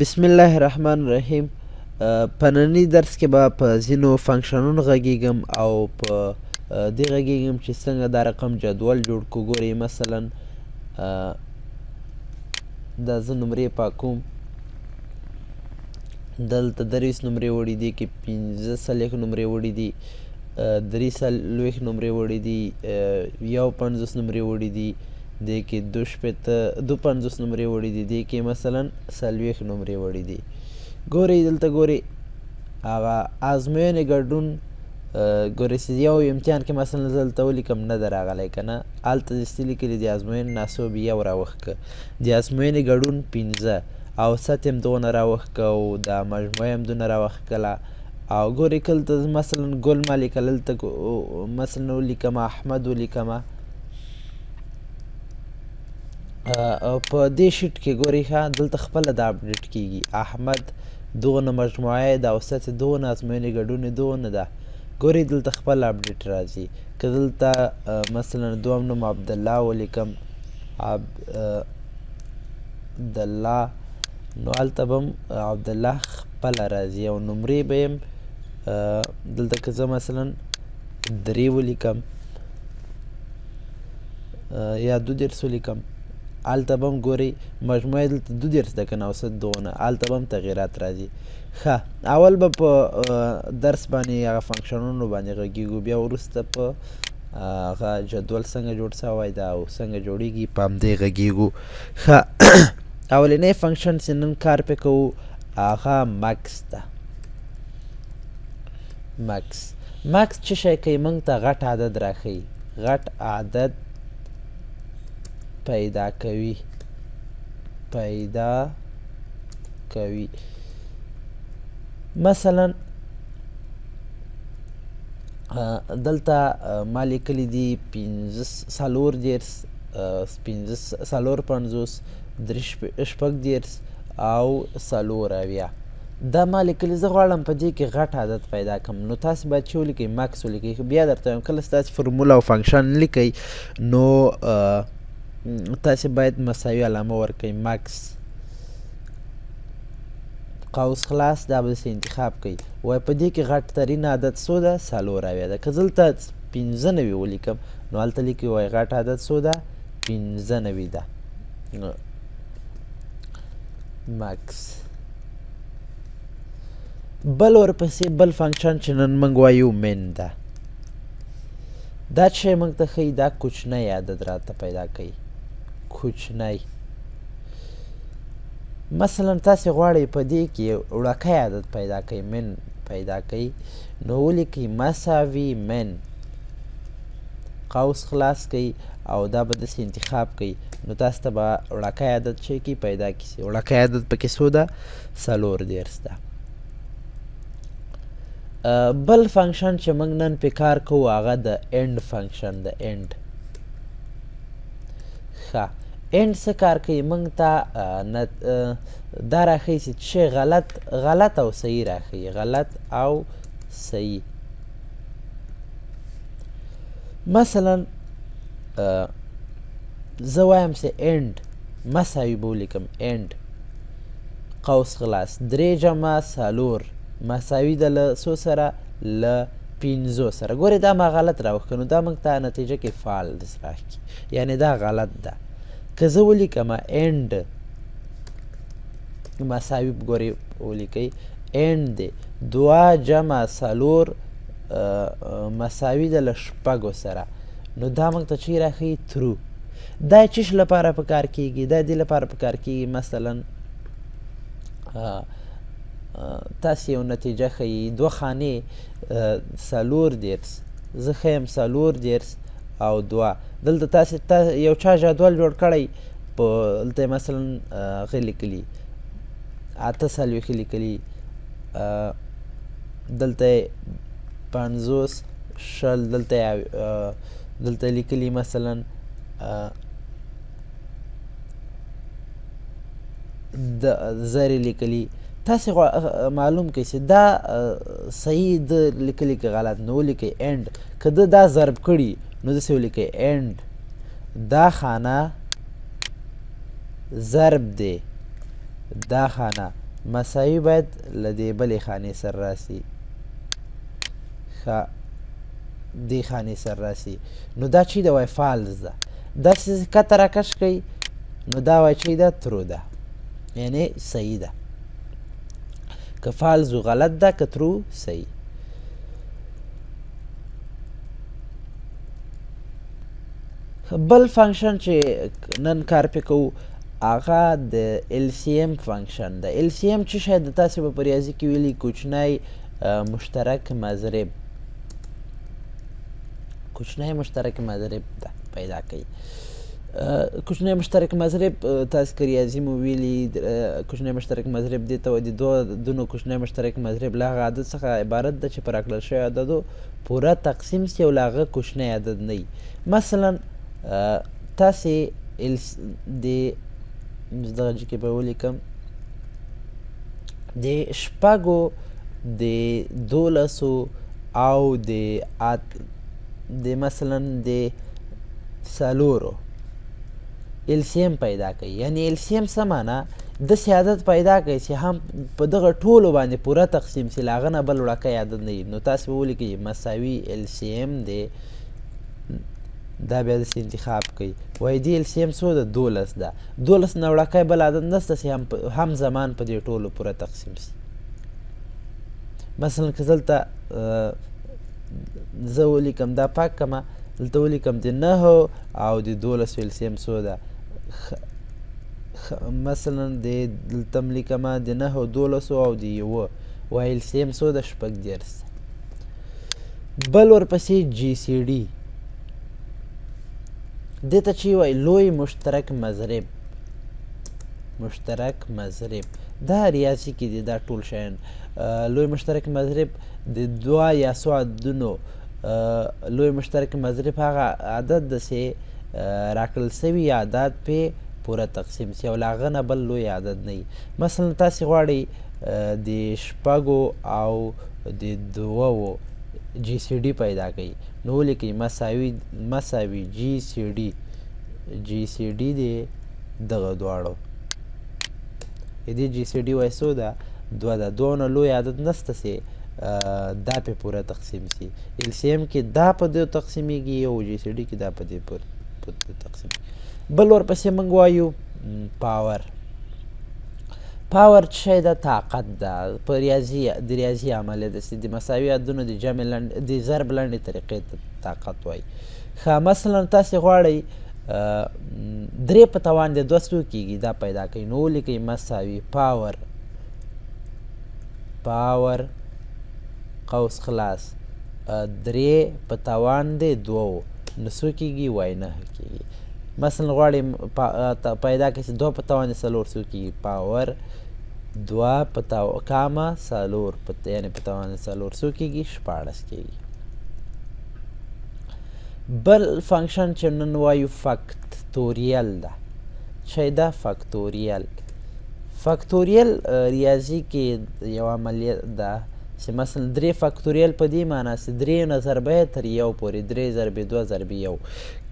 بسم الله الرحمن الرحیم. په نني درس کې به په ځینو فنکشنونو غږیږم او په دې غږیږم چې څنګه دا رقم جدول جوړ کړو. ګورئ مثلا دا زه نمرې پاکوم، دلته 23 نمرې وړي دي، کې 45 نمرې وړي دي، 43 نمرې وړي دي، 51 نمرې وړي دي، دې کې 52 نمرې وړي دي، دې کې مثلا 40 نمرې وړي دي. ګورئ دلته ګورئ هغه ازموینې ګډون، ګورئ چې یو امتحان کې مثلا زه دلته ولیکم نه ده راغلی که نه، هلته داسې لیکلي دي ازموینې ناسوب یو راوښکه، د ازموینې ګډون 5 او ست یې هم دونه راوښکه او دا مجموعه یې هم دونه راوښکله. او ګورئ کلته مثلا ګل ما لیکل، دلته مثلا ولیکم احمد ولیکم. په دې sheet کې ګورئ ښه دلته خپله دا update کیږي، احمد دونه مجموعه ده او ست دونه ازموینې ګډون یې دونه ده. ګورئ دلته خپله update راځي. که دلته مثلا دوهم نوم عبدالله ولیکم، عبدالله، نو هلته به هم عبدالله خپله راځي او نمرې به یې هم دلته که زه مثلا 3 ولیکم یا 32 ولیکم، هلته به هم ګورئ مجموعه دلته 32 ده که نه، اوسط دونه، هلته به هم تغییرات راځي. ښه اول به په درس باندې هغه فنکشنونو باندې غږیږو، بیا وروسته په هغه جدول څنګه جوړ سوی ده او څنګه جوړیږي په همدې غږیږو. ښه اولنی function چې نن کار پې کوو هغه max ده. max max څه شی کوي؟ موږ ته غټ عدد راښیي، غټ عدد پیدا کوي، پیدا کوي. مثلا دلته ما لیکلي دي 5 34 5 54 36 او 74. دا ما لیکلي، زه غواړم په دې کې غټ عدد پیدا کړم، نو تاسې باید چې ولیکئ max ولیکئ. بیا درته وایم کله چې تاسې فرموله او function لیکئ نو تاسې باید مساوي علامه ورکړئ، max قوس خلاص، دا به داسې انتخاب کړئ. وایي په دې کې غټ ترین عدد څو ده؟ 74 ده. که زه دلته 95 ولیکم نو هلته لیکي وایي غټ عدد څو ده؟ 95 ده. max. بل ورپسې بل function چې نن موږ وایو min ده. دا چې موږ ته ښیي دا کوچنی عدد راته پیدا کوي، کوچنی. مثلا تاسې غواړئ په دې کې وړوکی عدد پیدا کړئ، min پیدا کړئ، نو ولیکئ مساوي min قوس خلاص کړئ او دا به داسې انتخاب کړئ، نو تاسو ته به وړوکی عدد چې کي پیدا کړي. وړوکی عدد پکې څو ده؟ 34 ده. بل function چې موږ نن پې کار کوو هغه د end function ده. end ښه end څه کار کوي؟ موږ ته دا راښیي چې څه غلط، غلط او صحیح راښیي، غلط او صحیح. مثلا زه وایم چې end مساوي به ولیکم end قوس خلاص 3 جمع 4 مساوي ده له څو سره؟ له 5 سره. ګورئ دا ما غلط راوښکه، نو دا موږ ته نتیجه کې false راښکي، یعنې دا غلط ده. که زه ولیکم end مساوي، ګورئ ولیکئ end دی 2 جمع 4 مساوي ده له 6 سره، نو دا موږ ته چې راښیي true. دا چیش لپاره په کار کیږي؟ دا دې لپاره په کار کیږي مثلا تاسې یو نتیجه ښیي، دوه خانې 34، زه ښیم 34 او 2. دلته تاسې یو چا جدول جوړ کړی، په دلته یې مثلا هغه لیکلي 48 لیکلي، دلته یې 50 20، دلته دلته لیکلي مثلا د زرې لیکلي. تاسې معلوم کړئ چې دا صحیح ده لیکلي که غلط، نو ولیکئ end. که ده دا ضرب کړي نو داسې ولیکئ end دا خانه ضرب دی دا خانه مساوي باید له دې بلې خانې سره راسي، ښه دې خانې سره راسي. نو دا چې ده وایي false ده. داسې کته راکش کړئ نو دا وایي چې ده true ده، یعنې صحیح ده. که false غلط ده، که true صحیح. بل function چې نن کار پې کوو هغه د LCM function ده. LCM چې شی ده تاسې به په ریاضي کې ویلي، کوچنی مشترک مضرب، کوچنی مشترک مضرب ده پیدا کوي. کوچنی مشترک مضرب تاسې که ریاضي مو ویلي، کوچنی مشترک مضرب دې ته وایي د دوو عددونو کوچنی مشترک مضرب له هغه عدد څخه عبارت ده چې په راکړل شوي عددو پوره تقسیم سي او له هغه کوچنی عدد نه وي. مثلا تاسې د دغه جي کې به ولیکم د شپږو، د دولسو او د مثلا د څلورو LCM پیدا کوي. یعنی LCM څه معنا؟ داسې عدد پیدا کوي چې هم په دغه ټولو باندې پوره تقسیم سي، له هغه نه بل وړوکی عدد نه وي. نو تاسې به ولیکئ مساوي LCM دی، دا بیا داسې انتخاب کوي، وایي دې LCM څو ده؟ 12 ده. 12 نه وړوکی بل عدد نشته چې هم زمان په دې ټولو پوره تقسیم سي. مثلا که دلته زه ولیکم، دا پاک کړمه، دلته ولیکم د 9 او د 12 LCM څو ده؟ مثلا د دلته هم لیکمه د 9، 12 او د 1، وایي LCM څو ده؟ 36. بل ورپسې GCD، دې ته چې وایي لوی مشترک مضرب. مشترک مضرب دا ریاضي کې دي دا ټول شیان. لوی مشترک مضرب د دوه یا څو عددونو لوی مشترک مضرب هغه عدد ده چې راکړل سوي عدد پې پوره تقسیم سي او له هغه نه بل لوی عدد نه وي. مثلا تاسې غواړئ د شپږو او د دوو GCD پیدا کړئ، نو ولیکئ مساوي GCD، GCD دی دغه دواړو، دې GCD وایي څو ده؟ 2 ده. دوه نه لوی عدد نشته چې دا پې پوره تقسیم سي. LCM کې دا په دې تقسیمیږي او GCD کې دا په دې پوره تقسیم. بل ورپسې موږ وایو power. power څه شی ده؟ طاقت ده. په ریاضي د ریاضي عملیه ده چې د مساوي عددونو د جمع لنډ د ضرب لنډې طریقې ته طاقت وایي. ښه مثلا تاسې غواړئ 3 په توان د 2 څو کېږي دا پیدا کوئ، نو ولیکئ مساوي power power قوس خلاص 3 په توان د 2 نو څو کېږي؟ وایي 9 کېږي. مثلا غواړئ پیدا کړئ چې 2 په توان د 4 څو کېږي؟ power 2 په کامه 4 یعنې په توان د 4 څو کېږي؟ 16 کېږي. بل function چې نن وایو factorial ده. چی ده؟ factorial. factorial ریاضي کې یوه عملیه ده چې مثلا 3 factorial په دې معنا چې 3 نه ضربه تر 1 پورې، 3 ضربې 2 ضربې 1.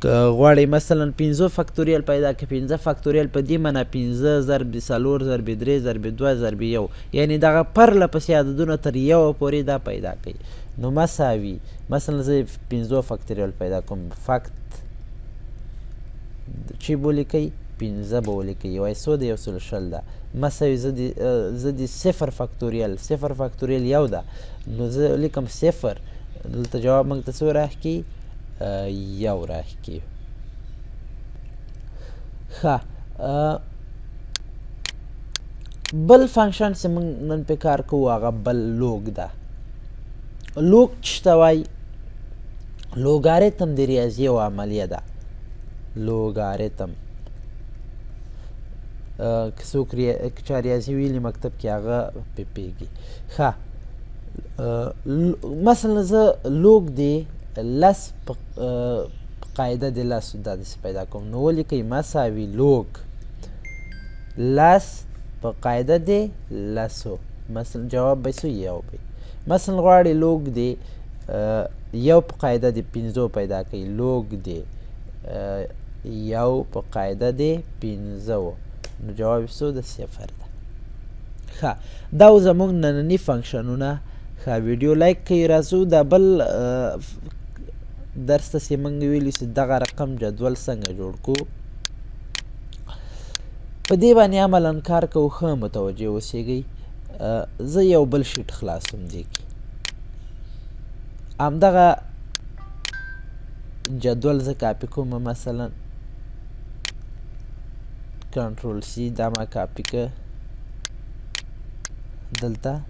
که غواړئ مثلا 5 factorial پیدا کړئ، 5 factorial په دې معنا 5 ضرب 4 ضرب 3 ضرب 2 ضرب 1، یعنې دغه پرله پسې عددونه تر 1 پورې دا پیدا کوي. نو مساوي مثلا زه 5 factorial پیدا کوم، fact چې به ولیکئ 5 به ولیکئ، وایي څو ده؟ 120 ده. مساوي زه د 0 factorial، 0 factorial 1 ده، نو زه لیکم 0، دلته جواب موږ ته څو راښکي؟ 1 راښکي. ښه بل function چې موږ نن پې کار کوو هغه بل log ده. log څه ته وایي؟ لوګاریتم د ریاضي یوه عملیه ده. لوګاریتم که څوک که چا ریاضي ویلي مکتب کې هغه پې پوهېږي. ښه مثلا زه log د لس په قاعده د لسو دا داسې پیدا کوم، نو ولیکئ مساوي log لس په قاعده د لسو، مثلا جواب به څه 1 وي. مثلا غواړئ log د 1 په قاعده د 5 پیدا کړئ، log د 1 په قاعده د 5، نو جواب یې څو ده؟ 0 ده. ښه، دا و زموږ ننني فنکشنونه. ښه، ویډیو لایک کړئ. راځو دا بل درس ته چې موږ ویلي چې دغه رقم جدول څنګه جوړ کړو، په دې باندې عملا کار کوو. ښه متوجه اوسېږئ. زه یو بل sheet خلاصوم، دې کې همدغه جدول زه کاپي کوم، مثلا control C، دا ما کاپي که دلته،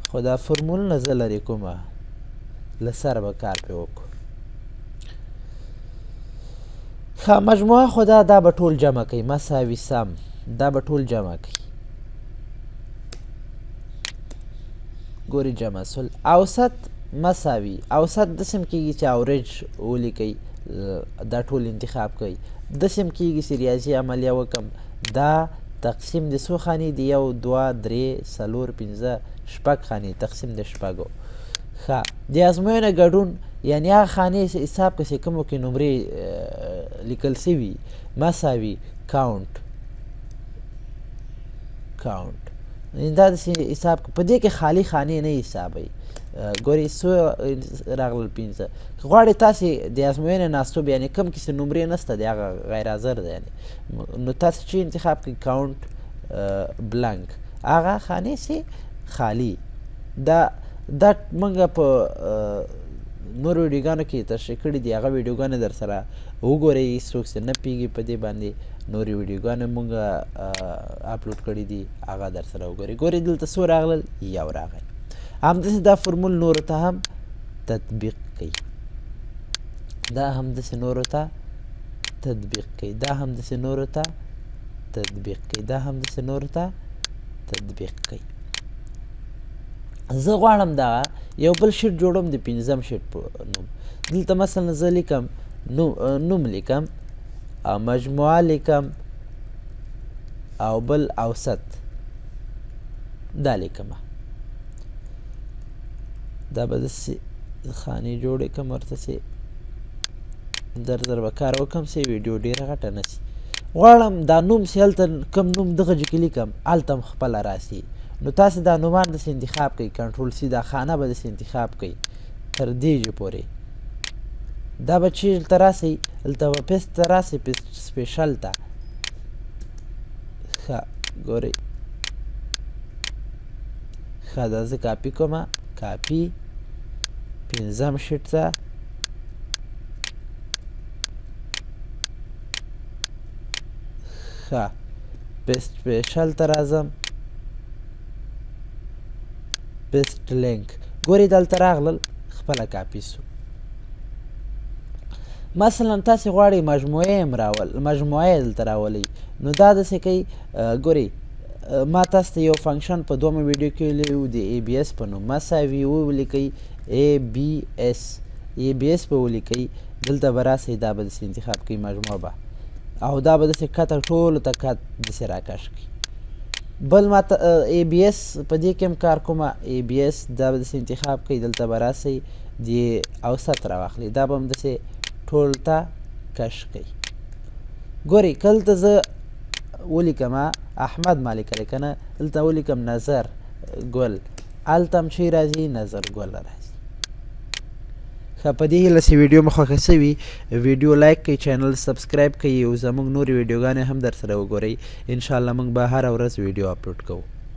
خو دا فرمولونه زه لرې کوم، له سره به کار پرې وکړو. ښه، مجموعه خو دا به ټول جمع کوي، مساوي سم، دا به ټول جمع کوي. ګوري جمع سول. اوسط مساوي اوسط داسې هم کېږي چې average ولیکئ، دا ټول انتخاب کوئ. داسې هم کېږي چې ریاضي عملیه وکم، دا تقسیم د څو خانې دي؟ 1 2 3 4 5 6 خانې، تقسیم د شپږو. ښه، د ازموینې ګډون یعنی هغه خانې حساب که چې کومو کې نمرې لیکل سوي، مساوي count count، دا داسې حساب په دې کې خالي خانې نه حسابوي. ګورئ څو راغلل؟ 5. که غواړئ تاسې د ازموینې ناستوب یعنی کوم کې چې نمرې نشته دی، هغه غیر حاضر دی، یعنی نو تاسې چې انتخاب کړئ count blank، هغه خانې چې خالي. دا موږ په نورو ویډیوګانو کې تشریح کړي دي، هغه ویډیوګانې در سره وګورئ، څوک چې نه پوهېږي په دې باندې نورې ویډیوګانې موږ اپلوډ کړي دي، هغه در سره وګورئ. ګورئ دلته څو راغلل؟ 1 راغی. همداسې دا فرمول نورو ته هم تطبیق کوي، دا همداسې نورو ته تطبیق کوي، دا همداسې نورو ته تطبیق کوي، دا همداسې نورو ته تطبیق کوي. زه غواړم دا یو بل sheet جوړوم د 5 sheet په نوم. دلته مثلا زه لیکم نوم لیکم او مجموعه لیکم او بل اوسط دا لیکم. دا به داسې خانې جوړې کړم ورته چې در در به کار وکړم چې ویډیو ډېره غټه نه سي. غواړم دا نوم چې هلته کوم نوم دغه جې کې لیکم هلته هم خپله راسي، نو تاسې دا نومان داسې انتخاب کړئ، control C، دا خانه به داسې انتخاب کړئ تر دې جې پورې. دا به چې دلته راسئ، دلته به paste ته راسئ، paste special ته. ښه، ګورئ، ښه، دا زه کاپي کوم، کاپي 5 sheet ته، ښه، paste special ته راځم، paste link. ګورئ دلته راغلل، خپله کاپي سو. مثلا تاسې غواړئ مجموعه هم راول، مجموعه یې دلته راولئ، نو دا داسې کوئ. ګورئ ما تاسو ته یو function په دومه ویډیو کې ویلی و د ABS په نوم، مساوي ولیکئ ABS، ABS به ولیکئ، دلته به راسئ، دا به داسې انتخاب کړئ مجموعه به، او دا به داسې کته ټولو ته کت داسې راکش کړئ. بل ما ته ABS په دې کې هم کار کوم، ABS دا به داسې انتخاب کړئ، دلته به راسئ د اوسط راواخلئ، دا به هم داسې ټول ته کش کړئ. ګورئ کله ته زه ولیکم احمد ما لیکلی که نه، دلته ولیکم نظر ګل، هلته هم چې راځي نظر ګل راځي. ښه، په دې هیله چې ویډیو مو خوښه سوي، ویډیو لایک کړئ، channel subscribe کړئ او زموږ نورې ویډیوګانې هم در سره وګورئ. انشاءالله موږ به هره ورځ ویډیو اپلوډ کوو.